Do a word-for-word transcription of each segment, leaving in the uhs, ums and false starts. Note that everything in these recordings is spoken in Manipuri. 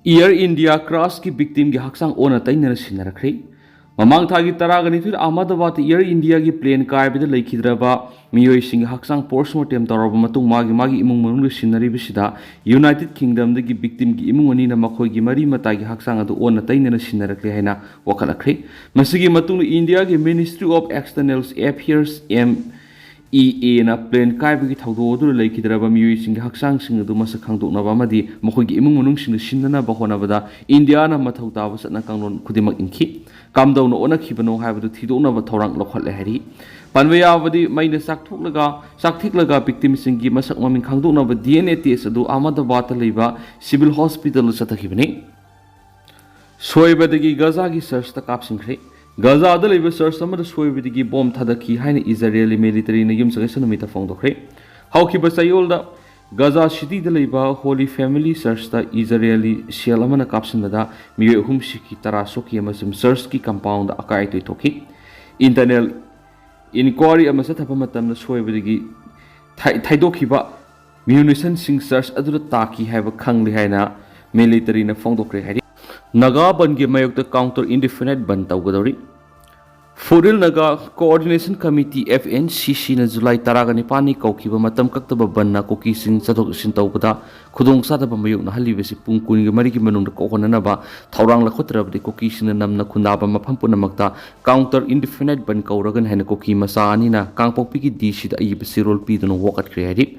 Air India crash ꯀꯤ victim ꯒꯤ ꯍꯛꯆꯥꯡ ꯑꯣꯟꯅ ꯇꯩꯅꯅ ꯁꯤꯟꯅꯔꯛꯈ꯭ꯔꯦ꯫ ꯃꯃꯥꯡ ꯊꯥꯒꯤ ꯇꯔꯥꯒ ꯅꯤꯊꯣꯏꯗ ꯑꯍꯃꯗꯕꯥꯗꯇ Air India ꯒꯤ plane ꯀꯥꯏꯕꯗ ꯂꯩꯈꯤꯗ꯭ꯔꯕ ꯃꯤꯑꯣꯏꯁꯤꯡꯒꯤ ꯍꯛꯆꯥꯡ post mortem ꯇꯧꯔꯕ ꯃꯇꯨꯡ ꯃꯥꯒꯤ ꯃꯥꯒꯤ ꯏꯃꯨꯡ ꯃꯅꯨꯡꯗ ꯁꯤꯟꯅꯔꯤꯕꯁꯤꯗ United Kingdom ꯗꯒꯤ victim ꯒꯤ ꯏꯃꯨꯡ ꯑꯅꯤꯅ ꯃꯈꯣꯏꯒꯤ ꯃꯔꯤ ꯃꯇꯥꯒꯤ ꯍꯛꯆꯥꯡ ꯑꯗꯨ ꯑꯣꯟꯅ ꯇꯩꯅꯅ ꯁꯤꯟꯅꯔꯛꯂꯦ ꯍꯥꯏꯅ ꯋꯥꯀꯠꯂꯛꯈ꯭ꯔꯦ꯫ ꯃꯁꯤꯒꯤ ꯃꯇꯨꯡꯗ ꯏꯟꯗꯤꯌꯥꯒꯤ Ministry of External Affairs, M E A ꯅ plane ꯀꯥꯏꯕꯒꯤ ꯊꯧꯗꯣꯛ ꯑꯗꯨꯗ ꯂꯩꯈꯤꯗ꯭ꯔꯕ ꯃꯤꯑꯣꯏꯁꯤꯡꯒꯤ ꯍꯛꯆꯥꯡꯁꯤꯡ ꯑꯗꯨ ꯃꯁꯛ ꯈꯪꯗꯣꯛꯅꯕ ꯑꯃꯗꯤ ꯃꯈꯣꯏꯒꯤ ꯏꯃꯨꯡ ꯃꯅꯨꯡꯁꯤꯡꯗ ꯁꯤꯟꯅꯅꯕ ꯍꯣꯠꯅꯕꯗ ꯏꯟꯗꯤꯌꯥꯅ ꯃꯊꯧ ꯇꯥꯕ ꯆꯠꯅ ꯀꯥꯡꯂꯣꯟ ꯈꯨꯗꯤꯡꯃꯛ ꯏꯟꯈꯤ꯫ ꯀꯝꯗꯧꯅ ꯑꯣꯟꯅꯈꯤꯕꯅꯣ ꯍꯥꯏꯕꯗꯨ ꯊꯤꯗꯣꯛꯅꯕ ꯊꯧꯔꯥꯡ ꯂꯧꯈꯠꯂꯦ ꯍꯥꯏꯔꯤ꯫ ꯄꯟꯕ ꯌꯥꯕꯗꯤ ꯃꯩꯅ ꯆꯥꯛꯊꯣꯛꯂꯒ, ꯆꯥꯛꯊꯦꯛꯂꯒ victim ꯁꯤꯡꯒꯤ ꯃꯁꯛ ꯃꯃꯤꯡ ꯈꯪꯗꯣꯛꯅꯕ D N A test ꯑꯗꯨ ꯑꯍꯃꯗꯕꯥꯗꯇ ꯂꯩꯕ Civil Hospital ꯗ ꯆꯠꯊꯈꯤꯕꯅꯤ꯫ ꯁꯣꯏꯕꯗꯒꯤ ꯒꯖꯥꯒꯤ church ꯇ ꯀꯥꯞꯁꯤꯟꯈ꯭ꯔꯦ꯫ ꯒꯖꯥꯗ ꯂꯩꯕ church ꯑꯃꯗ ꯁꯣꯏꯕꯗꯒꯤ bomb ꯊꯥꯗꯈꯤ ꯍꯥꯏꯅ ꯏꯖꯔꯦꯜꯒꯤ military ꯅ ꯌꯨꯝꯁꯀꯩꯁ ꯅꯨꯃꯤꯠꯇ ꯐꯣꯡꯗꯣꯛꯈ꯭ꯔꯦ꯫ ꯍꯧꯈꯤꯕ ꯆꯌꯣꯜꯗ ꯒꯖꯥ city ꯗ ꯂꯩꯕ Holy Family Church ꯇ ꯏꯖꯔꯦꯜꯒꯤ shell ꯑꯃꯅ ꯀꯥꯞꯁꯤꯟꯕꯗ ꯃꯤꯑꯣꯏ ꯑꯍꯨꯝ ꯁꯤꯈꯤ, ꯇꯔꯥ ꯁꯣꯛꯈꯤ ꯑꯃꯁꯨꯡ church ꯀꯤ compound ꯗ ꯑꯀꯥꯏ ꯑꯇꯣꯏ ꯊꯣꯛꯈꯤ꯫ Internal inquiry ꯑꯃ ꯆꯠꯊꯕ ꯃꯇꯝꯗ ꯁꯣꯏꯕꯗꯒꯤ ꯊꯩ-, ꯊꯩꯗꯣꯛꯈꯤꯕ munition ꯁꯤꯡ church ꯑꯗꯨꯗ ꯇꯥꯈꯤ ꯍꯥꯏꯕ ꯈꯪꯂꯦ ꯍꯥꯏꯅ military ꯅ ꯐꯣꯡꯗꯣꯛꯈ꯭ꯔꯦ ꯍꯥꯏꯔꯤ꯫ ꯅꯥꯒꯥ ꯕꯟꯒꯤ ꯃꯥꯌꯣꯛꯇ counter indefinite ꯕꯟ ꯇꯧꯒꯗꯧꯔꯤ꯫ Fourth Hill Naga Coordination Committee, F N C C ꯅ ꯖꯨꯂꯥꯏ ꯇꯔꯥꯒ ꯅꯤꯄꯥꯟꯅꯤ ꯀꯧꯈꯤꯕ ꯃꯇꯝ ꯀꯛꯇꯕ ꯕꯟꯅ ꯀꯨꯀꯤꯁꯤꯡ ꯆꯠꯊꯣꯛ ꯆꯠꯁꯤꯟ ꯇꯧꯕꯗ ꯈꯨꯗꯣꯡꯆꯥꯗꯕ ꯃꯥꯌꯣꯛꯅꯍꯜꯂꯤꯕꯁꯤ ꯄꯨꯡ ꯀꯨꯟꯒ ꯃꯔꯤꯒꯤ ꯃꯅꯨꯡꯗ ꯀꯣꯛꯍꯟꯅꯅꯕ ꯊꯧꯔꯥꯡ ꯂꯧꯈꯠꯇ꯭ꯔꯕꯗꯤ ꯀꯨꯀꯤꯁꯤꯡꯅ ꯅꯝꯅ ꯈꯨꯟꯗꯥꯕ ꯃꯐꯝ ꯄꯨꯝꯅꯃꯛꯇ counter indefinite ꯕꯟ ꯀꯧꯔꯒꯅꯤ ꯍꯥꯏꯅ ꯀꯨꯀꯤ ꯃꯆꯥ ꯑꯅꯤꯅ ꯀꯥꯡꯄꯣꯛꯄꯤꯒꯤ D C ꯗ ꯑꯏꯕ ꯆꯦꯔꯣꯜ ꯄꯤꯗꯨꯅ ꯋꯥꯀꯠꯈ꯭ꯔꯦ ꯍꯥꯏꯔꯤ꯫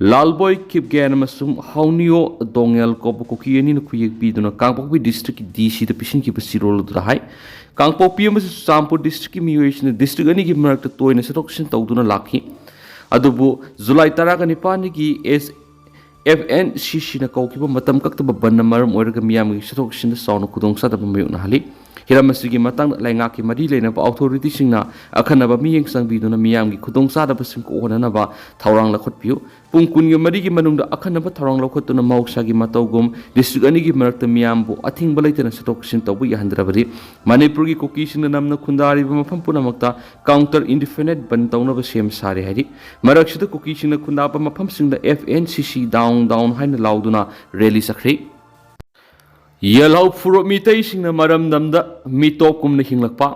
ꯂꯥꯜꯕꯣꯏ ꯈꯤꯞꯒꯦꯟ ꯑꯃꯁꯨꯡ ꯍꯥꯎꯅꯤꯌꯣ ꯗꯣꯉꯦꯜ ꯀꯧꯕ ꯀꯨꯀꯤ ꯑꯅꯤꯅ ꯈꯨꯌꯦꯛ ꯄꯤꯗꯨꯅ ꯀꯥꯡꯄꯣꯛꯄꯤ district ꯀꯤ D C ꯗ ꯄꯤꯁꯤꯟꯈꯤꯕ ꯆꯦꯔꯣꯜ ꯑꯗꯨꯗ ꯍꯥꯏ, ꯀꯥꯡꯄꯣꯛꯄꯤ ꯑꯃꯁꯨꯡ ꯆꯨꯔꯆꯥꯟꯄꯨꯔ district ꯀꯤ ꯃꯤꯑꯣꯏꯁꯤꯡꯅ district ꯑꯅꯤꯒꯤ ꯃꯔꯛꯇ ꯇꯣꯏꯅ ꯆꯠꯊꯣꯛ ꯆꯠꯁꯤꯟ ꯇꯧꯗꯨꯅ ꯂꯥꯛꯈꯤ꯫ ꯑꯗꯨꯕꯨ ꯖꯨꯂꯥꯏ ꯇꯔꯥꯒ ꯅꯤꯄꯥꯟꯗꯒꯤ ꯑꯦꯁ ꯑꯦꯐ ꯑꯦꯟ ꯁꯤ ꯁꯤꯅ ꯀꯧꯈꯤꯕ ꯃꯇꯝ ꯀꯛꯇꯕ ꯕꯟꯅ ꯃꯔꯝ ꯑꯣꯏꯔꯒ ꯃꯤꯌꯥꯝꯒꯤ ꯆꯠꯊꯣꯛ ꯆꯠꯁꯤꯟꯗ ꯆꯥꯎꯅ ꯈꯨꯗꯣꯡꯆꯥꯗꯕ ꯃꯥꯌꯣꯛꯅꯍꯜꯂꯤ꯫ ꯍꯤꯔꯝ ꯑꯁꯤꯒꯤ ꯃꯇꯥꯡꯗ ꯂꯩꯉꯥꯛꯀꯤ ꯃꯔꯤ ꯂꯩꯅꯕ authority ꯁꯤꯡꯅ ꯑꯈꯟꯅꯕ ꯃꯤꯠꯌꯦꯡ ꯆꯪꯕꯤꯗꯨꯅ ꯃꯤꯌꯥꯝꯒꯤ ꯈꯨꯗꯣꯡꯆꯥꯗꯕꯁꯤꯡ ꯀꯣꯛꯍꯟꯅꯅꯕ ꯊꯧꯔꯥꯡ ꯂꯧꯈꯠꯄꯤꯌꯨ꯫ ꯄꯨꯡ ꯀꯨꯟꯒ ꯃꯔꯤꯒꯤ ꯃꯅꯨꯡꯗ ꯑꯈꯟꯅꯕ ꯊꯧꯔꯥꯡ ꯂꯧꯈꯠꯇꯨꯅ ꯃꯍꯧꯁꯥꯒꯤ ꯃꯇꯧꯒꯨꯝ district ꯑꯅꯤꯒꯤ ꯃꯔꯛꯇ ꯃꯤꯌꯥꯝꯕꯨ ꯑꯊꯤꯡꯕ ꯂꯩꯇꯅ ꯆꯠꯊꯣꯛ ꯆꯠꯁꯤꯟ ꯇꯧꯕ ꯌꯥꯍꯟꯗ꯭ꯔꯕꯗꯤ ꯃꯅꯤꯄꯨꯔꯒꯤ ꯀꯨꯀꯤꯁꯤꯡꯅ ꯅꯝꯅ ꯈꯨꯟꯗꯥꯔꯤꯕ ꯃꯐꯝ ꯄꯨꯝꯅꯃꯛꯇ counter indefinite ꯕꯟ ꯇꯧꯅꯕ ꯁꯦꯝ ꯁꯥꯔꯦ ꯍꯥꯏꯔꯤ꯫ ꯃꯔꯛꯁꯤꯗ ꯀꯨꯀꯤꯁꯤꯡꯅ ꯈꯨꯟꯗꯥꯕ ꯃꯐꯝꯁꯤꯡꯗ F N C C down down ꯍꯥꯏꯅ ꯂꯥꯎꯗꯨꯅ rally ꯆꯠꯈ꯭ꯔꯦ꯫ ꯌꯦꯜꯍꯧ ꯐꯨꯔꯨꯞ ꯃꯤꯇꯩꯁꯤꯡꯅ ꯃꯔꯝꯗꯝꯗ ꯃꯤꯇꯣꯞ ꯀꯨꯝꯅ ꯍꯤꯡꯂꯛꯄ꯫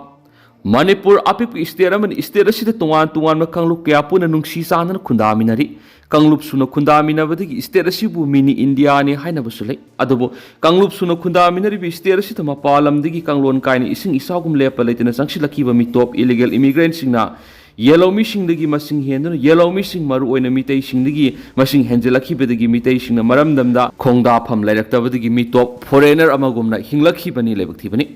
ꯃꯅꯤꯄꯨꯔ ꯑꯄꯤꯛꯄ state ꯑꯃꯅꯤ꯫ State ꯑꯁꯤꯗ ꯇꯣꯉꯥꯟ ꯇꯣꯉꯥꯟꯕ ꯀꯥꯡꯂꯨꯞ ꯀꯌꯥ ꯄꯨꯟꯅ ꯅꯨꯡꯁꯤ ꯆꯥꯟꯅꯅ ꯈꯨꯟꯗꯥꯃꯤꯟꯅꯔꯤ꯫ ꯀꯥꯡꯂꯨꯞ ꯁꯨꯅ ꯈꯨꯟꯗꯥꯃꯤꯟꯅꯕꯗꯒꯤ state ꯑꯁꯤꯕꯨ mini Indiaꯅꯤ ꯍꯥꯏꯅꯕꯁꯨ ꯂꯩ꯫ ꯑꯗꯨꯕꯨ ꯀꯥꯡꯂꯨꯞ ꯁꯨꯅ ꯈꯨꯟꯗꯥꯃꯤꯟꯅꯔꯤꯕ state ꯑꯁꯤꯗ ꯃꯄꯥꯟ ꯂꯝꯗꯒꯤ ꯀꯥꯡꯂꯣꯟ ꯀꯥꯏꯅ ꯏꯁꯤꯡ ꯏꯆꯥꯎꯒꯨꯝ ꯂꯦꯞꯄ ꯂꯩꯇꯅ ꯆꯪꯁꯤꯜꯂꯛꯈꯤꯕ ꯃꯤꯇꯣꯞ illegal immigrantꯁꯤꯡꯅ ꯌꯦꯜꯍꯧꯃꯤꯁꯤꯡꯗꯒꯤ ꯃꯁꯤꯡ ꯍꯦꯟꯗꯨꯅ, ꯌꯦꯜꯍꯧꯃꯤꯁꯤꯡ ꯃꯔꯨꯑꯣꯏꯅ ꯃꯤꯇꯩꯁꯤꯡꯗꯒꯤ ꯃꯁꯤꯡ ꯍꯦꯟꯖꯤꯜꯂꯛꯈꯤꯕꯗꯒꯤ ꯃꯤꯇꯩꯁꯤꯡꯅ ꯃꯔꯝꯗꯝꯗ ꯈꯣꯡꯗꯥꯐꯝ ꯂꯩꯔꯛꯇꯕꯗꯒꯤ ꯃꯤꯇꯣꯞ foreigner ꯑꯃꯒꯨꯝꯅ ꯍꯤꯡꯂꯛꯈꯤꯕꯅꯤ, ꯂꯥꯏꯕꯛ ꯊꯤꯕꯅꯤ꯫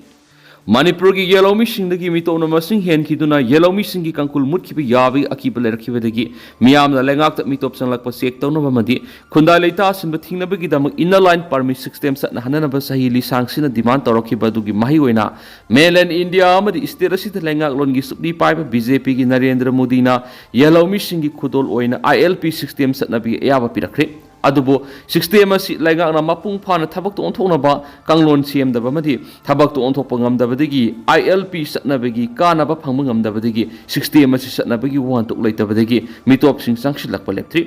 ꯃꯅꯤꯄꯨꯔꯒꯤ ꯌꯦꯜꯍꯧꯃꯤꯁꯤꯡꯗꯒꯤ ꯃꯤꯇꯣꯞꯅ ꯃꯁꯤꯡ ꯍꯦꯟꯈꯤꯗꯨꯅ ꯌꯦꯜꯍꯧꯃꯤꯁꯤꯡꯒꯤ ꯀꯥꯡꯈꯨꯜ ꯃꯨꯠꯈꯤꯕ ꯌꯥꯕꯒꯤ ꯑꯀꯤꯕ ꯂꯩꯔꯛꯈꯤꯕꯗꯒꯤ ꯃꯤꯌꯥꯝꯅ ꯂꯩꯉꯥꯛꯇ ꯃꯤꯇꯣꯞ ꯆꯪꯂꯛꯄ check ꯇꯧꯅꯕ ꯑꯃꯗꯤ ꯈꯨꯟꯗꯥ ꯂꯩꯇꯥꯁꯤꯟꯕ ꯊꯤꯡꯅꯕꯒꯤꯗꯃꯛ Inner Line Permit System ꯆꯠꯅꯍꯟꯅꯅꯕ ꯆꯍꯤ ꯂꯤꯁꯥꯡ ꯁꯤꯟꯅ demand ꯇꯧꯔꯛꯈꯤꯕ ꯑꯗꯨꯒꯤ ꯃꯍꯩ ꯑꯣꯏꯅ mainland India ꯑꯃꯗꯤ state ꯑꯁꯤꯗ ꯂꯩꯉꯥꯛꯂꯣꯟꯒꯤ ꯆꯨꯞꯂꯤ ꯄꯥꯏꯕ BJPꯒꯤ ꯅꯔꯦꯟꯗ꯭ꯔ ꯃꯣꯗꯤꯅ ꯌꯦꯜꯍꯧꯃꯤꯁꯤꯡꯒꯤ ꯈꯨꯗꯣꯜ ꯑꯣꯏꯅ ILP system ꯆꯠꯅꯕꯒꯤ ꯑꯌꯥꯕ ꯄꯤꯔꯛꯈ꯭ꯔꯦ꯫ ꯑꯗꯨꯕꯨ system ꯑꯁꯤ ꯂꯩꯉꯥꯛꯅ ꯃꯄꯨꯡ ꯐꯥꯅ ꯊꯕꯛꯇ ꯑꯣꯟꯊꯣꯛꯅꯕ ꯀꯥꯡꯂꯣꯟ ꯁꯦꯝꯗꯕ ꯑꯃꯗꯤ ꯊꯕꯛꯇ ꯑꯣꯟꯊꯣꯛꯄ ꯉꯝꯗꯕꯗꯒꯤ, ILP ꯆꯠꯅꯕꯒꯤ ꯀꯥꯟꯅꯕ ꯐꯪꯕ ꯉꯝꯗꯕꯗꯒꯤ system ꯑꯁꯤ ꯆꯠꯅꯕꯒꯤ ꯋꯥꯍꯟꯊꯣꯛ ꯂꯩꯇꯕꯗꯒꯤ ꯃꯤꯇꯣꯞꯁꯤꯡ ꯆꯪꯁꯤꯜꯂꯛꯄ ꯂꯦꯞꯇ꯭ꯔꯤ꯫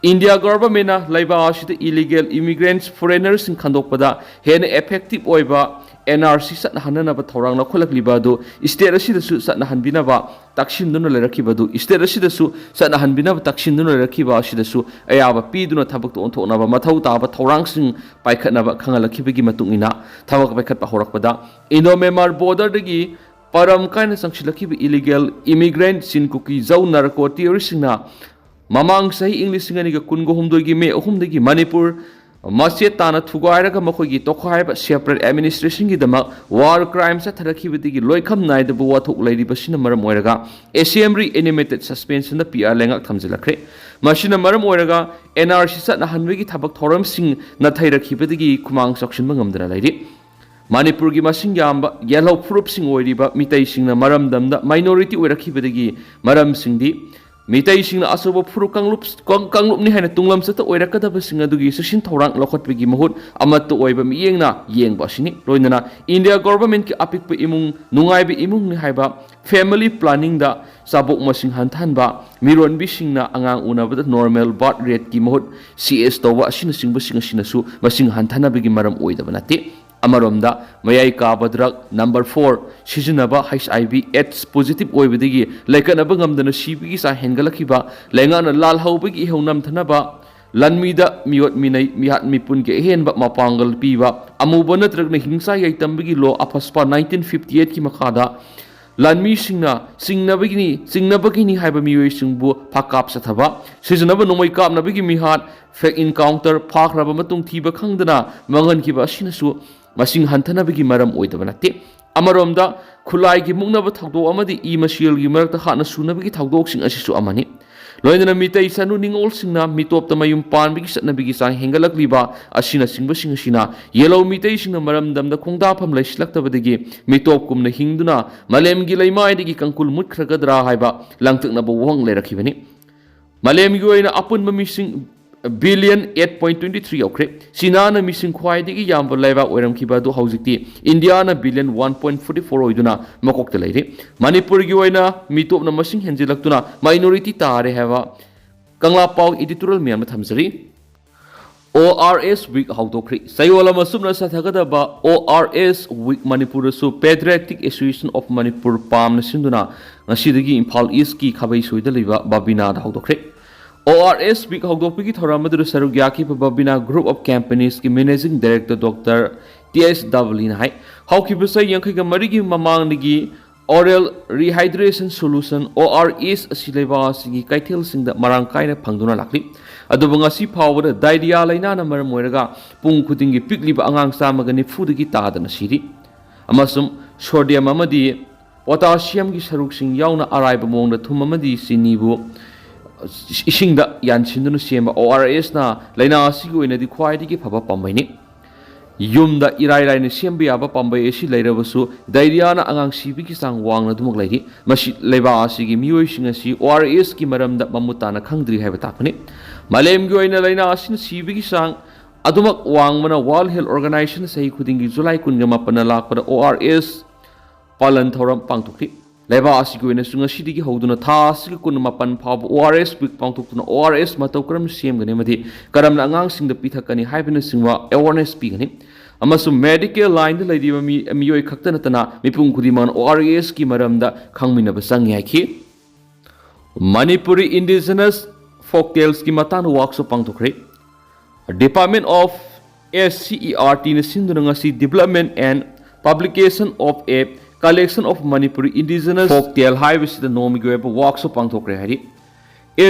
India governmentꯅ ꯂꯩꯕꯥꯛ ꯑꯁꯤꯗ illegal immigrants, foreignersꯁꯤꯡ ꯈꯟꯗꯣꯛꯄꯗ ꯍꯦꯟꯅ effective ꯑꯣꯏꯕ NRC ꯆꯠꯅꯍꯟꯅꯅꯕ ꯊꯧꯔꯥꯡ ꯂꯧꯈꯠꯂꯛꯂꯤꯕ ꯑꯗꯨ state ꯑꯁꯤꯗꯁꯨ ꯆꯠꯅꯍꯟꯕꯤꯅꯕ ꯇꯛꯁꯤꯟꯗꯨꯅ ꯂꯩꯔꯛꯈꯤꯕ ꯑꯗꯨ state ꯑꯁꯤꯗꯁꯨ ꯆꯠꯅꯍꯟꯕꯤꯅꯕ ꯇꯛꯁꯤꯟꯗꯨꯅ ꯂꯩꯔꯛꯈꯤꯕ ꯑꯁꯤꯗꯁꯨ ꯑꯌꯥꯕ ꯄꯤꯗꯨꯅ ꯊꯕꯛꯇ ꯑꯣꯟꯊꯣꯛꯅꯕ ꯃꯊꯧ ꯇꯥꯕ ꯊꯧꯔꯥꯡꯁꯤꯡ ꯄꯥꯏꯈꯠꯅꯕ ꯈꯪꯍꯜꯂꯛꯈꯤꯕꯒꯤ ꯃꯇꯨꯡ ꯏꯟꯅ ꯊꯕꯛ ꯄꯥꯏꯈꯠꯄ ꯍꯧꯔꯛꯄꯗ Indo-Myanmar borderꯗꯒꯤ ꯄꯔꯝ ꯀꯥꯏꯅ ꯆꯪꯁꯤꯜꯂꯛꯈꯤꯕ illegal immigrant ꯆꯤꯟ ꯀꯨꯀꯤ ꯖꯧ narco terroristꯁꯤꯡꯅ ꯃꯃꯥꯡ ꯆꯍꯤ ꯏꯪ ꯂꯤꯁꯤꯡ ꯑꯅꯤꯒ ꯀꯨꯟꯒ ꯍꯨꯝꯗꯣꯏꯒꯤ May ꯑꯍꯨꯝꯗꯒꯤ ꯃꯅꯤꯄꯨꯔ ꯃꯆꯦꯠ ꯇꯥꯅ ꯊꯨꯒꯥꯏꯔꯒ ꯃꯈꯣꯏꯒꯤ ꯇꯣꯈꯥꯏꯕ separate administrationꯒꯤꯗꯃꯛ war crime ꯆꯠꯊꯔꯛꯈꯤꯕꯗꯒꯤ ꯂꯣꯏꯈꯝ ꯅꯥꯏꯗꯕ ꯋꯥꯊꯣꯛ ꯂꯩꯔꯤꯕꯁꯤꯅ ꯃꯔꯝ ꯑꯣꯏꯔꯒ assembly animated suspensionꯗ PR ꯂꯩꯉꯥꯛ ꯊꯝꯖꯤꯜꯂꯛꯈ꯭ꯔꯦ꯫ ꯃꯁꯤꯅ ꯃꯔꯝ ꯑꯣꯏꯔꯒ NRC ꯆꯠꯅꯍꯟꯕꯒꯤ ꯊꯕꯛ ꯊꯧꯔꯝꯁꯤꯡ ꯅꯥꯊꯩꯔꯛꯈꯤꯕꯗꯒꯤ ꯈꯨꯃꯥꯡ ꯆꯥꯎꯁꯤꯟꯕ ꯉꯝꯗꯅ ꯂꯩꯔꯤ꯫ ꯃꯅꯤꯄꯨꯔꯒꯤ ꯃꯁꯤꯡ ꯌꯥꯝꯕ ꯌꯦꯜꯍꯧ ꯐꯨꯔꯨꯞꯁꯤꯡ ꯑꯣꯏꯔꯤꯕ ꯃꯤꯇꯩꯁꯤꯡꯅ ꯃꯔꯝꯗꯝꯗ minority ꯑꯣꯏꯔꯛꯈꯤꯕꯗꯒꯤ ꯃꯔꯝꯁꯤꯡꯗꯤ ꯃꯤꯇꯩꯁꯤꯡꯅ ꯑꯆꯧꯕ ꯐꯨꯔꯨꯞ ꯀꯥꯡꯂꯨꯞ, ꯀꯥꯡ-, ꯀꯥꯡꯂꯨꯞꯅꯤ ꯍꯥꯏꯅ ꯇꯨꯡꯂꯝꯆꯠꯇ ꯑꯣꯏꯔꯛꯀꯗꯕꯁꯤꯡ ꯑꯗꯨꯒꯤ ꯆꯦꯛꯁꯤꯟ ꯊꯧꯔꯥꯡ ꯂꯧꯈꯠꯄꯒꯤ ꯃꯍꯨꯠ ꯑꯃꯠꯇ ꯑꯣꯏꯕ ꯃꯤꯠꯌꯦꯡꯅ ꯌꯦꯡꯕ ꯑꯁꯤꯅꯤ꯫ ꯂꯣꯏꯅꯅ India governmentꯀꯤ ꯑꯄꯤꯛꯄ ꯏꯃꯨꯡ, ꯅꯨꯡꯉꯥꯏꯕ ꯏꯃꯨꯡꯅꯤ ꯍꯥꯏꯕ family planningꯗ ꯆꯥꯕꯣꯛ ꯃꯁꯤꯡ ꯍꯟꯊꯍꯟꯕ, ꯃꯤꯔꯣꯟꯕꯤꯁꯤꯡꯅ ꯑꯉꯥꯡ ꯎꯅꯕꯗ normal birth rateꯀꯤ ꯃꯍꯨꯠ CS ꯇꯧꯕ ꯑꯁꯤꯅꯆꯤꯡꯕꯁꯤꯡ ꯑꯁꯤꯅꯁꯨ ꯃꯁꯤꯡ ꯍꯟꯊꯅꯕꯒꯤ ꯃꯔꯝ ꯑꯣꯏꯗꯕ ꯅꯠꯇꯦ꯫ ꯑꯃꯔꯣꯝꯗ, ꯃꯌꯥꯏ ꯀꯥꯕ ꯗ꯭ꯔꯒ ꯅꯝꯕꯔ ꯐꯣꯔ ꯁꯤꯖꯤꯟꯅꯕ, ꯍꯩꯆ ꯑꯥꯏ ꯚꯤ ꯑꯦꯗꯁ ꯄꯣꯖꯤꯇꯤꯚ ꯑꯣꯏꯕꯗꯒꯤ ꯂꯩꯀꯠꯅꯕ ꯉꯝꯗꯅ ꯁꯤꯕꯒꯤ ꯆꯥꯡ ꯍꯦꯟꯒꯠꯂꯛꯈꯤꯕ, ꯂꯩꯉꯥꯛꯅ ꯂꯥꯜꯍꯧꯕꯒꯤ ꯏꯍꯧ ꯅꯝꯊꯅꯕ, ꯂꯥꯟꯃꯤꯗ ꯃꯤꯑꯣꯠ ꯃꯤꯅꯩ, ꯃꯤꯍꯥꯠ ꯃꯤꯄꯨꯟꯒꯤ ꯑꯍꯦꯟꯕ ꯃꯄꯥꯡꯒꯜ ꯄꯤꯕ, ꯑꯃꯨꯕ ꯅꯠꯇ꯭ꯔꯒꯅ ꯍꯤꯡꯁꯥ ꯌꯥꯏꯇꯝꯕꯒꯤ ꯂꯣ ꯑꯐꯁꯄꯥ ꯅꯥꯏꯟꯇꯤꯟ ꯐꯤꯐꯇꯤ ꯑꯩꯠꯀꯤ ꯃꯈꯥꯗ ꯂꯥꯟꯃꯤꯁꯤꯡꯅ ꯆꯤꯡꯅꯕꯒꯤꯅꯤ, ꯆꯤꯡꯅꯕꯒꯤꯅꯤ ꯍꯥꯏꯕ ꯃꯤꯑꯣꯏꯁꯤꯡꯕꯨ ꯐꯥꯀꯥꯞ ꯆꯠꯊꯕ, ꯁꯤꯖꯤꯟꯅꯕ ꯅꯣꯡꯃꯩ ꯀꯥꯞꯅꯕꯒꯤ ꯃꯤꯍꯥꯠ, ꯐꯦꯛ ꯏꯟꯀꯥꯎꯟꯇꯔ, ꯐꯥꯈ꯭ꯔꯕ ꯃꯇꯨꯡ ꯊꯤꯕ ꯈꯪꯗꯅ ꯃꯥꯡꯍꯟꯈꯤꯕ ꯑꯁꯤꯅꯁꯨ ꯃꯁꯤꯡ ꯍꯟꯊꯅꯕꯒꯤ ꯃꯔꯝ ꯑꯣꯏꯗꯕ ꯅꯠꯇꯦ꯫ ꯑꯃꯔꯣꯝꯗ, ꯈꯨꯠꯂꯥꯏꯒꯤ ꯃꯨꯛꯅꯕ ꯊꯧꯗꯣꯛ ꯑꯃꯗꯤ ꯏ ꯃꯁꯦꯜꯒꯤ ꯃꯔꯛꯇ ꯍꯥꯠꯅ ꯁꯨꯅꯕꯒꯤ ꯊꯧꯗꯣꯛꯁꯤꯡ ꯑꯁꯤꯁꯨ ꯑꯃꯅꯤ꯫ ꯂꯣꯏꯅꯅ ꯃꯤꯇꯩ ꯆꯅꯨ ꯅꯤꯉꯣꯜꯁꯤꯡꯅ ꯃꯤꯇꯣꯞꯇ ꯃꯌꯨꯝ ꯄꯥꯟꯕꯒꯤ ꯆꯠꯅꯕꯤꯒꯤ ꯆꯥꯡ ꯍꯦꯟꯒꯠꯂꯛꯂꯤꯕ ꯑꯁꯤꯅꯆꯤꯡꯕꯁꯤꯡ ꯑꯁꯤꯅ ꯌꯦꯜꯍꯧ ꯃꯤꯇꯩꯁꯤꯡꯅ ꯃꯔꯝꯗꯝꯗ ꯈꯣꯡꯗꯥꯐꯝ ꯂꯩꯁꯤꯜꯂꯛꯇꯕꯗꯒꯤ ꯃꯤꯇꯣꯞ ꯀꯨꯝꯅ ꯍꯤꯡꯗꯨꯅ ꯃꯥꯂꯦꯝꯒꯤ ꯂꯩꯃꯥꯏꯗꯒꯤ ꯀꯪꯀꯨꯜ ꯃꯨꯠꯈ꯭ꯔꯒꯗ꯭ꯔꯥ ꯍꯥꯏꯕ ꯂꯥꯡꯇꯛꯅꯕ ꯋꯥꯍꯪ ꯂꯩꯔꯛꯈꯤꯕꯅꯤ꯫ ꯃꯥꯂꯦꯝꯒꯤ ꯑꯣꯏꯅ ꯑꯄꯨꯟꯕ ꯃꯤꯁꯤꯡ billion eight point twenty three ꯌꯧꯈ꯭ꯔꯦ꯫ ꯆꯤꯅꯥꯅ ꯃꯤꯁꯤꯡ ꯈ꯭ꯋꯥꯏꯗꯒꯤ ꯌꯥꯝꯕ ꯂꯩꯕꯥꯛ ꯑꯣꯏꯔꯝꯈꯤꯕ ꯑꯗꯨ ꯍꯧꯖꯤꯛꯇꯤ ꯏꯟꯗꯤꯌꯥꯅ billion one point forty four ꯑꯣꯏꯗꯨꯅ ꯃꯀꯣꯛꯇ ꯂꯩꯔꯦ꯫ ꯃꯅꯤꯄꯨꯔꯒꯤ ꯑꯣꯏꯅ ꯃꯤꯇꯣꯞꯅ ꯃꯁꯤꯡ ꯍꯦꯟꯖꯤꯜꯂꯛꯇꯨꯅ ꯃꯥꯏꯅꯣꯔꯤꯇꯤ ꯇꯥꯔꯦ ꯍꯥꯏꯕ ꯀꯪꯂꯥ ꯄꯥꯎ ꯏꯗꯤꯇꯣꯔꯤꯌꯦꯜ ꯃꯌꯥꯝꯅ ꯊꯝꯖꯔꯤ꯫ ꯑꯣ ꯑꯥꯔ ꯑꯦꯁ ꯋꯤꯛ ꯍꯧꯗꯣꯛꯈ꯭ꯔꯦ꯫ ꯆꯌꯣꯜ ꯑꯃ ꯆꯨꯞꯅ ꯆꯠꯊꯒꯗꯕ ꯑꯣ ꯑꯥꯔ ꯑꯦꯁ ꯋꯤꯛ ꯃꯅꯤꯄꯨꯔꯗꯁꯨ Patriotic Association of Manipur, ꯄꯥꯝꯅ ꯁꯤꯟꯗꯨꯅ ꯉꯁꯤꯗꯒꯤ ꯏꯝꯐꯥꯜ ꯏꯁꯀꯤ ꯈꯥꯕꯩ ꯁꯣꯏꯗ ꯂꯩꯕ ꯕꯕꯤꯅꯥꯗ ꯍꯧꯗꯣꯛꯈ꯭ꯔꯦ꯫ ꯑꯣ ꯑꯥꯔ ꯑꯦꯁ ꯋꯤꯛ ꯍꯧꯗꯣꯛꯄꯒꯤ ꯊꯧꯔꯝ ꯑꯗꯨꯗ ꯁꯔꯨꯛ ꯌꯥꯈꯤꯕ ꯕꯕꯤꯅꯥ ꯒ꯭ꯔꯨꯞ ꯑꯣꯐ ꯀꯝꯄꯅꯤꯁꯀꯤ managing director doctor T S ꯗꯕꯂꯤꯅ ꯍꯥꯏ, ꯍꯧꯈꯤꯕ ꯆꯍꯤ ꯌꯥꯡꯈꯩꯒ ꯃꯔꯤꯒꯤ ꯃꯃꯥꯡꯗꯒꯤ oral rehydration solution, O R S, ꯑꯁꯤ ꯂꯩꯕꯥꯛ ꯑꯁꯤꯒꯤ ꯀꯩꯊꯦꯜꯁꯤꯡꯗ ꯃꯔꯥꯡ ꯀꯥꯏꯅ ꯐꯪꯗꯨꯅ ꯂꯥꯛꯂꯤ꯫ ꯑꯗꯨꯕꯨ ꯉꯁꯤ ꯐꯥꯎꯕꯗ ꯗꯥꯏꯔꯤꯌꯥ ꯂꯥꯏꯅꯥꯅ ꯃꯔꯝ ꯑꯣꯏꯔꯒ ꯄꯨꯡ ꯈꯨꯗꯤꯡꯒꯤ ꯄꯤꯛꯂꯤꯕ ꯑꯉꯥꯡ ꯆꯥꯝꯃꯒ ꯅꯤꯐꯨꯗꯒꯤ ꯇꯥꯗꯅ ꯁꯤꯔꯤ꯫ ꯑꯃꯁꯨꯡ ꯁꯣꯗꯤꯌꯝ ꯑꯃꯗꯤ ꯄꯣꯇꯥꯁꯤꯌꯝꯒꯤ ꯁꯔꯨꯛꯁꯤꯡ ꯌꯥꯎꯅ ꯑꯔꯥꯏꯕ ꯃꯑꯣꯡꯗ ꯊꯨꯝ ꯑꯃꯗꯤ ꯆꯤꯅꯤꯕꯨ ꯏꯁꯤꯡꯗ ꯌꯥꯟꯁꯤꯟꯗꯨꯅ ꯁꯦꯝꯕ ꯑꯣ ꯑꯥꯔ ꯑꯦꯁꯅ ꯂꯥꯏꯅꯥ ꯑꯁꯤꯒꯤ ꯑꯣꯏꯅꯗꯤ ꯈ꯭ꯋꯥꯏꯗꯒꯤ ꯐꯕ ꯄꯥꯝꯕꯩꯅꯤ꯫ ꯌꯨꯝꯗ ꯏꯔꯥꯏ ꯂꯥꯏꯅ ꯁꯦꯝꯕ ꯌꯥꯕ ꯄꯥꯝꯕꯩ ꯑꯁꯤ ꯂꯩꯔꯕꯁꯨ, ꯗꯥꯏꯔꯤꯌꯥꯅ ꯑꯉꯥꯡ ꯁꯤꯕꯒꯤ ꯆꯥꯡ ꯋꯥꯡꯅ ꯑꯗꯨꯃꯛ ꯂꯩꯔꯤ꯫ ꯃꯁꯤ ꯂꯩꯕꯥꯛ ꯑꯁꯤꯒꯤ ꯃꯤꯑꯣꯏꯁꯤꯡ ꯑꯁꯤ ꯑꯣ ꯑꯥꯔ ꯑꯦꯁꯀꯤ ꯃꯔꯝꯗ ꯃꯃꯨꯠ ꯇꯥꯅ ꯈꯪꯗ꯭ꯔꯤ ꯍꯥꯏꯕ ꯇꯥꯛꯄꯅꯤ꯫ ꯃꯥꯂꯦꯝꯒꯤ ꯑꯣꯏꯅ ꯂꯥꯏꯅꯥ ꯑꯁꯤꯅ ꯁꯤꯕꯒꯤ ꯆꯥꯡ ꯑꯗꯨꯃꯛ ꯋꯥꯡꯕꯅ World Health Organization ꯆꯍꯤ ꯈꯨꯗꯤꯡꯒꯤ ꯖꯨꯂꯥꯏ ꯀꯨꯟꯒ ꯃꯥꯄꯟꯗ ꯂꯥꯛꯄꯗ ꯑꯣ ꯑꯥꯔ ꯑꯦꯁ ꯄꯥꯂꯟ ꯊꯧꯔꯝ ꯄꯥꯡꯊꯣꯛꯈꯤ꯫ ꯂꯩꯕꯥꯛ ꯑꯁꯤꯒꯤ ꯑꯣꯏꯅꯁꯨ ꯉꯁꯤꯗꯒꯤ ꯍꯧꯗꯨꯅ ꯊꯥ ꯑꯁꯤꯒꯤ ꯀꯨꯟꯃꯥꯄꯟ ꯐꯥꯎꯕ ꯑꯣ ꯑꯥꯔ ꯑꯦꯁ ꯋꯤꯛ ꯄꯥꯡꯊꯣꯛꯇꯨꯅ ꯑꯣ ꯑꯥꯔ ꯑꯦꯁ ꯃꯇꯧ ꯀꯔꯝꯅ ꯁꯦꯝꯒꯅꯤ ꯑꯃꯗꯤ ꯀꯔꯝꯅ ꯑꯉꯥꯡꯁꯤꯡꯗ ꯄꯤꯊꯛꯀꯅꯤ ꯍꯥꯏꯕꯅꯆꯤꯡꯕ ꯑꯦꯋꯥꯔꯅꯦꯁ ꯄꯤꯒꯅꯤ꯫ ꯑꯃꯁꯨꯡ medical lineꯗ ꯂꯩꯔꯤꯕ ꯃꯤ, ꯃꯤꯑꯣꯏ ꯈꯛꯇ ꯅꯠꯇꯅ ꯃꯤꯄꯨꯝ ꯈꯨꯗꯤꯡꯃꯛꯅ ORSꯀꯤ ꯃꯔꯝꯗ ꯈꯪꯃꯤꯟꯅꯕ ꯆꯪꯏ ꯍꯥꯏꯈꯤ꯫ Manipuri Indigenous Folktales ꯀꯤ ꯃꯇꯥꯡꯗ workshop ꯄꯥꯡꯊꯣꯛꯈ꯭ꯔꯦ꯫ Department of SCERT ꯅ ꯁꯤꯟꯗꯨꯅ ꯉꯁꯤ Development and Publication of a Collection of Manipuri Indigenous Folktale ꯍꯥꯏꯕꯁꯤꯗ ꯅꯣꯡꯃꯒꯤ ꯑꯣꯏꯕ workshop ꯄꯥꯡꯊꯣꯛꯈ꯭ꯔꯦ ꯍꯥꯏꯔꯤ꯫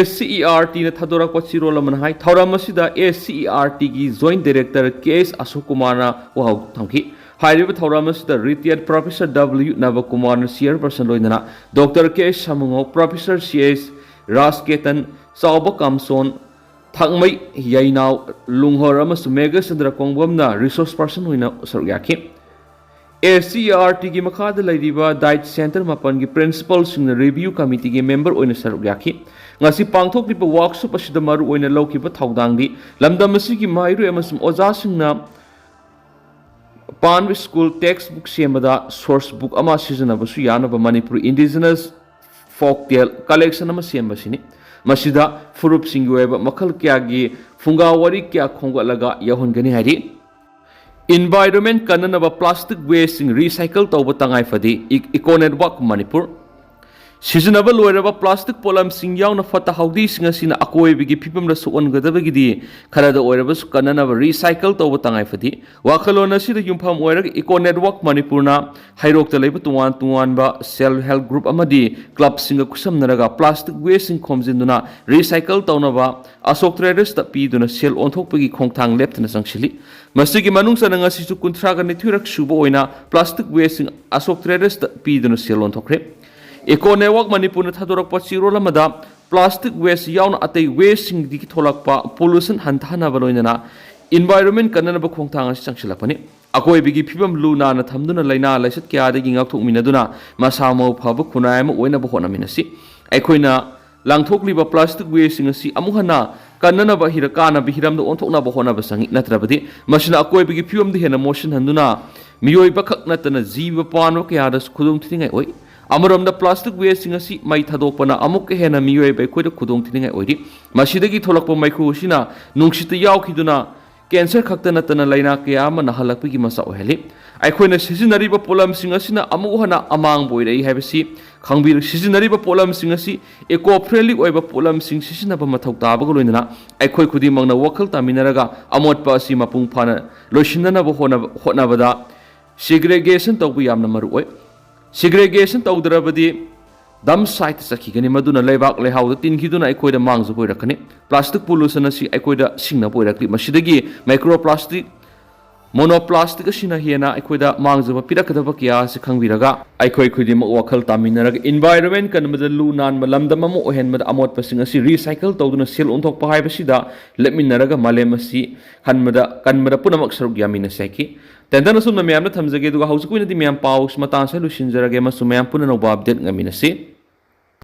SCERT ꯅ ꯊꯥꯗꯣꯔꯛꯄ ꯆꯦꯔꯣꯜ ꯑꯃꯅ ꯍꯥꯏ, ꯊꯧꯔꯝ ꯑꯁꯤꯗ SCERT ꯒꯤ Joint Director K S ꯑꯁꯣꯛ ꯀꯨꯃꯥꯔꯅ ꯋꯥꯍꯧ ꯊꯝꯈꯤ꯫ ꯍꯥꯏꯔꯤꯕ ꯊꯧꯔꯝ ꯑꯁꯤꯗ Retired Professor W ꯅꯕꯀꯨꯃꯥꯔꯅ Chairperson, ꯂꯣꯏꯅꯅ Doctor K ꯁꯃꯨꯉꯧ, Professor C S ꯔꯥꯖꯀꯦꯇꯟ, ꯆꯥꯎꯕ ꯀꯥꯝꯁꯣꯟ, ꯊꯥꯡꯃꯩ ꯌꯥꯏꯅꯥꯎ, ꯂꯨꯡꯍꯣꯔ ꯑꯃꯁꯨꯡ ꯃꯦꯘꯆꯟꯗ꯭ꯔ ꯀꯣꯡꯕꯝꯅ Resource Person ꯑꯣꯏꯅ ꯁꯔꯨꯛ ꯌꯥꯈꯤ꯫ SCERT ꯒꯤ ꯃꯈꯥꯗ ꯂꯩꯔꯤꯕ Diet Center ꯃꯥꯄꯟꯒꯤ Principal ꯁꯤꯡꯅ Review Committee ꯒꯤ member ꯑꯣꯏꯅ ꯁꯔꯨꯛ ꯌꯥꯈꯤ꯫ ꯉꯁꯤ ꯄꯥꯡꯊꯣꯛꯂꯤꯕ workshop ꯑꯁꯤꯗ ꯃꯔꯨ ꯑꯣꯏꯅ ꯂꯧꯈꯤꯕ ꯊꯧꯗꯥꯡꯗꯤ ꯂꯝꯗꯝ ꯑꯁꯤꯒꯤ ꯃꯍꯩꯔꯣꯏ ꯑꯃꯁꯨꯡ ꯑꯣꯖꯥꯁꯤꯡꯅ ꯄꯥꯟꯕ school text book ꯁꯦꯝꯕꯗ source book ꯑꯃ ꯁꯤꯖꯤꯟꯅꯕꯁꯨ ꯌꯥꯅꯕ Manipuri Indigenous Folktale Collection ꯑꯃ ꯁꯦꯝꯕꯁꯤꯅꯤ꯫ ꯃꯁꯤꯗ ꯐꯨꯔꯨꯞꯁꯤꯡꯒꯤ ꯑꯣꯏꯕ ꯃꯈꯜ ꯀꯌꯥꯒꯤ ꯐꯨꯡꯒꯥ ꯋꯥꯔꯤ ꯀꯌꯥ ꯈꯣꯝꯒꯠꯂꯒ ꯌꯥꯎꯍꯟꯒꯅꯤ ꯍꯥꯏꯔꯤ꯫ Environment ꯀꯟꯅꯅꯕ plastic waste ꯁꯤꯡ recycle ꯇꯧꯕ ꯇꯉꯥꯏ ꯐꯗꯦ, ꯏ-, Eco Network ꯃꯅꯤꯄꯨꯔ꯫ ꯁꯤꯖꯤꯟꯅꯕ ꯂꯣꯏꯔꯕ plastic ꯄꯣꯠꯂꯝꯁꯤꯡ ꯌꯥꯎꯅ ꯐꯠꯇ ꯍꯥꯎꯗꯤꯁꯤꯡ ꯑꯁꯤꯅ ꯑꯀꯣꯏꯕꯒꯤ ꯐꯤꯕꯝꯗ ꯁꯣꯛꯍꯟꯒꯗꯕꯒꯤꯗꯤ ꯈꯔꯗ ꯑꯣꯏꯔꯕꯁꯨ ꯀꯟꯅꯅꯕ recycle ꯇꯧꯕ ꯇꯉꯥꯏ ꯐꯗꯦ꯫ ꯋꯥꯈꯜꯂꯣꯟ ꯑꯁꯤꯗ ꯌꯨꯝꯐꯝ ꯑꯣꯏꯔꯒ Eco Network ꯃꯅꯤꯄꯨꯔꯅ ꯍꯩꯔꯣꯛꯇ ꯂꯩꯕ ꯇꯣꯉꯥꯟ ꯇꯣꯉꯥꯟꯕ self help group ꯑꯃꯗꯤ club ꯁꯤꯡꯒ ꯈꯨꯠꯁꯝꯅꯔꯒ plastic waste ꯁꯤꯡ ꯈꯣꯝꯖꯤꯟꯗꯨꯅ recycle ꯇꯧꯅꯕ ꯑꯁꯣꯛ traders ꯇ ꯄꯤꯗꯨꯅ ꯁꯦꯜ ꯑꯣꯟꯊꯣꯛꯄꯒꯤ ꯈꯣꯡꯊꯥꯡ ꯂꯦꯞꯇꯅ ꯆꯪꯁꯤꯜꯂꯤ꯫ ꯃꯁꯤꯒꯤ ꯃꯅꯨꯡ ꯆꯟꯅ ꯉꯁꯤꯁꯨ ꯀꯨꯟꯊ꯭ꯔꯥꯒ ꯅꯤꯊꯣꯏꯔꯛ ꯁꯨꯕ ꯑꯣꯏꯅ plastic waste ꯁꯤꯡ ꯑꯁꯣꯛ traders ꯇ ꯄꯤꯗꯨꯅ ꯁꯦꯜ ꯑꯣꯟꯊꯣꯛꯈ꯭ꯔꯦ꯫ Eco Network ꯃꯅꯤꯄꯨꯔꯅ ꯊꯥꯗꯣꯔꯛꯄ ꯆꯦꯔꯣꯜ ꯑꯃꯗ plastic waste ꯌꯥꯎꯅ ꯑꯇꯩ waste ꯁꯤꯡꯗꯒꯤ ꯊꯣꯛꯂꯛꯄ pollution ꯍꯟꯊꯍꯟꯅꯕ ꯂꯣꯏꯅꯅ environment ꯀꯟꯅꯅꯕ ꯈꯣꯡꯊꯥꯡ ꯑꯁꯤ ꯆꯪꯁꯤꯜꯂꯛꯄꯅꯤ꯫ ꯑꯀꯣꯏꯕꯒꯤ ꯐꯤꯕꯝ ꯂꯨ ꯅꯥꯟꯅ ꯊꯝꯗꯨꯅ ꯂꯥꯏꯅꯥ ꯂꯥꯏꯆꯠ ꯀꯌꯥꯗꯒꯤ ꯉꯥꯛꯊꯣꯛꯃꯤꯟꯅꯗꯨꯅ ꯃꯁꯥ ꯃꯎ ꯐꯕ ꯈꯨꯟꯅꯥꯏ ꯑꯃ ꯑꯣꯏꯅꯕ ꯍꯣꯠꯅꯃꯤꯟꯅꯁꯤ꯫ ꯑꯩꯈꯣꯏꯅ ꯂꯪꯊꯣꯛꯂꯤꯕ plastic waste ꯁꯤꯡ ꯑꯁꯤ ꯑꯃꯨꯛ ꯍꯟꯅ ꯀꯟꯅꯅꯕ ꯍꯤꯔ-, ꯀꯥꯟꯅꯕ ꯍꯤꯔꯝꯗ ꯑꯣꯟꯊꯣꯛꯅꯕ ꯍꯣꯠꯅꯕ ꯆꯪꯏ, ꯅꯠꯇ꯭ꯔꯕꯗꯤ ꯃꯁꯤꯅ ꯑꯀꯣꯏꯕꯒꯤ ꯐꯤꯕꯝꯗ ꯍꯦꯟꯅ ꯃꯣꯠꯁꯤꯟꯍꯟꯗꯨꯅ ꯃꯤꯑꯣꯏꯕ ꯈꯛ ꯅꯠꯇꯅ ꯖꯤꯕ ꯄꯥꯟꯕ ꯀꯌꯥꯗꯁꯨ ꯈꯨꯗꯣꯡꯊꯤꯅꯤꯡꯉꯥꯏ ꯑꯣꯏ꯫ ꯑꯃꯔꯣꯝꯗ plastic waste ꯁꯤꯡ ꯑꯁꯤ ꯃꯩ ꯊꯥꯗꯣꯛꯄꯅ ꯑꯃꯨꯛꯀ ꯍꯦꯟꯅ ꯃꯤꯑꯣꯏꯕ ꯑꯩꯈꯣꯏꯗ ꯈꯨꯗꯣꯡꯊꯤꯅꯤꯡꯉꯥꯏ ꯑꯣꯏꯔꯤ꯫ ꯃꯁꯤꯗꯒꯤ ꯊꯣꯛꯂꯛꯄ ꯃꯩꯈꯨ ꯑꯁꯤꯅ ꯅꯨꯡꯁꯤꯠꯇ ꯌꯥꯎꯈꯤꯗꯨꯅ ꯀꯦꯟꯁꯔ ꯈꯛꯇ ꯅꯠꯇꯅ ꯂꯥꯏꯅꯥ ꯀꯌꯥ ꯑꯃ ꯅꯥꯍꯜꯂꯛꯄꯒꯤ ꯃꯆꯥꯛ ꯑꯣꯏꯍꯜꯂꯤ꯫ ꯑꯩꯈꯣꯏꯅ ꯁꯤꯖꯤꯟꯅꯔꯤꯕ ꯄꯣꯠꯂꯝꯁꯤꯡ ꯑꯁꯤꯅ ꯑꯃꯨꯛ ꯍꯟꯅ ꯑꯃꯥꯡꯕ ꯑꯣꯏꯔꯛꯏ ꯍꯥꯏꯕꯁꯤ ꯈꯪꯕꯤꯌꯨ꯫ ꯁꯤꯖꯤꯟꯅꯔꯤꯕ ꯄꯣꯠꯂꯝꯁꯤꯡ ꯑꯁꯤ eco friendly ꯑꯣꯏꯕ ꯄꯣꯠꯂꯝꯁꯤꯡ ꯁꯤꯖꯤꯟꯅꯕ ꯃꯊꯧ ꯇꯥꯕꯒ ꯂꯣꯏꯅꯅ ꯑꯩꯈꯣꯏ ꯈꯨꯗꯤꯡꯃꯛꯅ ꯋꯥꯈꯜ ꯇꯥꯃꯤꯟꯅꯔꯒ ꯑꯃꯣꯠꯄ ꯑꯁꯤ ꯃꯄꯨꯡ ꯐꯥꯅ ꯂꯣꯏꯁꯤꯟꯅꯅꯕ ꯍꯣꯠꯅꯕ-, ꯍꯣꯠꯅꯕꯗ segregation ꯇꯧꯕ ꯌꯥꯝꯅ ꯃꯔꯨ ꯑꯣꯏ꯫ Segregation ꯇꯧꯗ꯭ꯔꯕꯗꯤ dump site ꯆꯠꯈꯤꯒꯅꯤ, ꯃꯗꯨꯅ ꯂꯩꯕꯥꯛ ꯂꯩꯍꯥꯎꯗ ꯇꯤꯟꯈꯤꯗꯨꯅ ꯑꯩꯈꯣꯏꯗ ꯃꯥꯡꯖꯕ ꯑꯣꯏꯔꯛꯀꯅꯤ꯫ Plastic pollution ꯑꯁꯤ ꯑꯩꯈꯣꯏꯗ ꯁꯤꯡꯅꯕ ꯑꯣꯏꯔꯛꯂꯤ꯫ ꯃꯁꯤꯗꯒꯤ micro plastic, mono plastic ꯑꯁꯤꯅ ꯍꯦꯟꯅ ꯑꯩꯈꯣꯏꯗ ꯃꯥꯡꯖꯕ ꯄꯤꯔꯛꯀꯗꯕ ꯀꯌꯥ ꯑꯁꯤ ꯈꯪꯕꯤꯔꯒ ꯑꯩꯈꯣꯏ ꯈꯨꯗꯤꯡꯃꯛ ꯋꯥꯈꯜ ꯇꯥꯃꯤꯟꯅꯔꯒ environment ꯀꯟꯕꯗ, ꯂꯨ ꯅꯥꯟꯕ ꯂꯝꯗꯝ ꯑꯃ ꯑꯣꯏꯍꯟꯕꯗ ꯑꯃꯣꯠꯄꯁꯤꯡ ꯑꯁꯤ recycle ꯇꯧꯗꯨꯅ ꯁꯦꯜ ꯑꯣꯟꯊꯣꯛꯄ ꯍꯥꯏꯕꯁꯤꯗ ꯂꯦꯞꯃꯤꯟꯅꯔꯒ ꯃꯥꯂꯦꯝ ꯑꯁꯤ ꯈꯟꯕꯗ, ꯀꯟꯕꯗ ꯄꯨꯝꯅꯃꯛ ꯁꯔꯨꯛ ꯌꯥꯃꯤꯟꯅꯁꯤ ꯍꯥꯏꯈꯤ꯫ ꯇꯦꯟꯇꯟ ꯑꯁꯨꯝꯅ ꯃꯌꯥꯝꯗ ꯊꯝꯖꯒꯦ, ꯑꯗꯨꯒ ꯍꯧꯖꯤꯛꯀꯤ ꯑꯣꯏꯅꯗꯤ ꯃꯌꯥꯝ ꯄꯥꯎ ꯃꯇꯥꯡ ꯑꯁꯤꯗ ꯂꯣꯏꯁꯤꯟꯖꯔꯒꯦ ꯑꯃꯁꯨꯡ ꯃꯌꯥꯝ ꯄꯨꯟꯅ ꯑꯅꯧꯕ update ꯉꯥꯏꯃꯤꯟꯅꯁꯤ꯫